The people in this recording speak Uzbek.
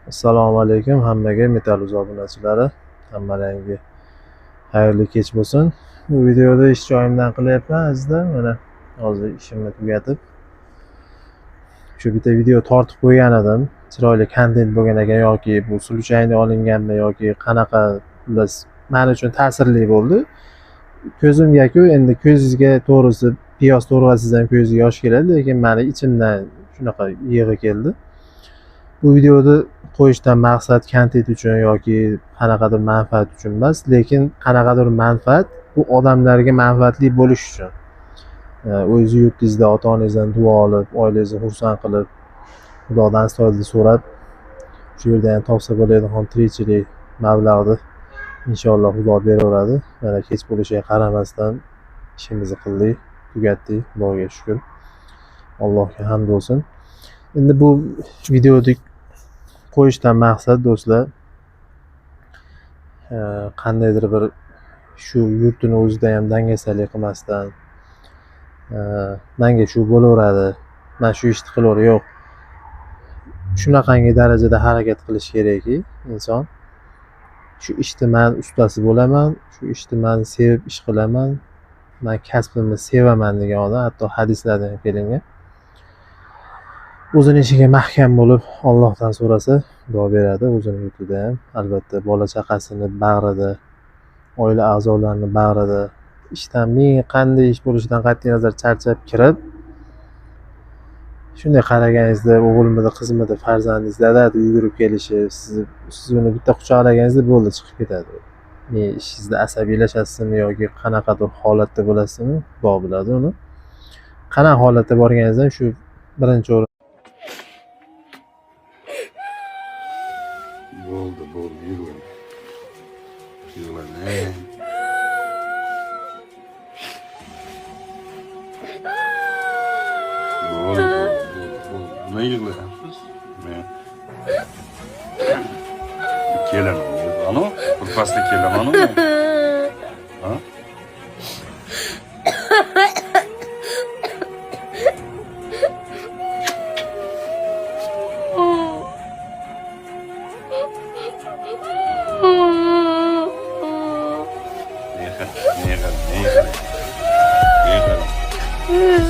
Assalomu alaykum hammaga Metalluz obunachilari. Hammalaringga xayrli kech bo'lsin. Bu videoda ish joyimdan qilyapman azizlar. Mana hozir ishimni tugatib shu bitta video tortib qo'ygan edim. Chiroyli kontent bo'lgan ekan yoki bu случайно olinganmi yoki qanaqa, xullas men uchun ta'sirli bo'ldi. Ko'zimga-ku endi ko'zingizga to'g'risi piyoz to'g'rasangiz ham ko'zingizga yosh keladi, lekin meni ichimdan shunaqa yig'i keldi. Bu videoni qo'yishdan maqsad kontent uchun yoki qanaqadir manfaat uchun emas, lekin qanaqadir manfaat bu odamlarga manfaatli bo'lish uchun. O'z yurtingizda ota-onangizdan duo olib, oilangizni xursand qilib, Xudodan astoydil so'rab, shu yerda ham topsa bo'ladigan tirikchilik mablag'ni inshaalloh Xudo beraveradi. Mana kech bo'lishiga qaramasdan ishimizni qildik, tugatdik, Xudoga shukr. Allohga hamd bo'lsin. Endi bu videoni qo'yishdan maqsad do'stlar, qandaydir bir shu yurtini o'zida ham dangasalik qilmasdan, menga shu bo'laveradi, men shu ishni qilaver, yo'q. Shunaqangi darajada harakat qilish kerakki, inson shu ishni men ustasi bo'laman, shu ishni men sevib ish qilaman, men kasbimni sevaman degan odam, hatto hadislarda ham kelingan. O'zini ishiga mahkam bo'lib, Allohdan so'rasa, Xudo beradi o'zini yurtida ham. Albatta bola chaqasini bag'rida, oila a'zolarini bag'rida, ishdan ming qanday ish bo'lishidan qat'iy nazar charchab kirib, shunday qaraganingizda o'g'ilmidi, qizmidi, farzandingiz dada deb yugurib kelishi, siz uni bitta quchoqlaganingizda bo'ldi, chiqib ketadi. Men ishingizda asabiylashasizmi yoki qanaqadir holatda bo'lasizmi, Xudo biladi uni. Qanaqa holatda borganingizda ham shu birinchi o'rin. Bo'ldi, bo'ldi, yig'lama. Yig'lama. Bo'ldi, bo'ldi, bo'ldi, bo'ldi. Nima yig'layapsiz? Men kelaman. Ano, birpasda kelaman-u men. Ha? Menga qara, menga qara, menga qara. Menga qara.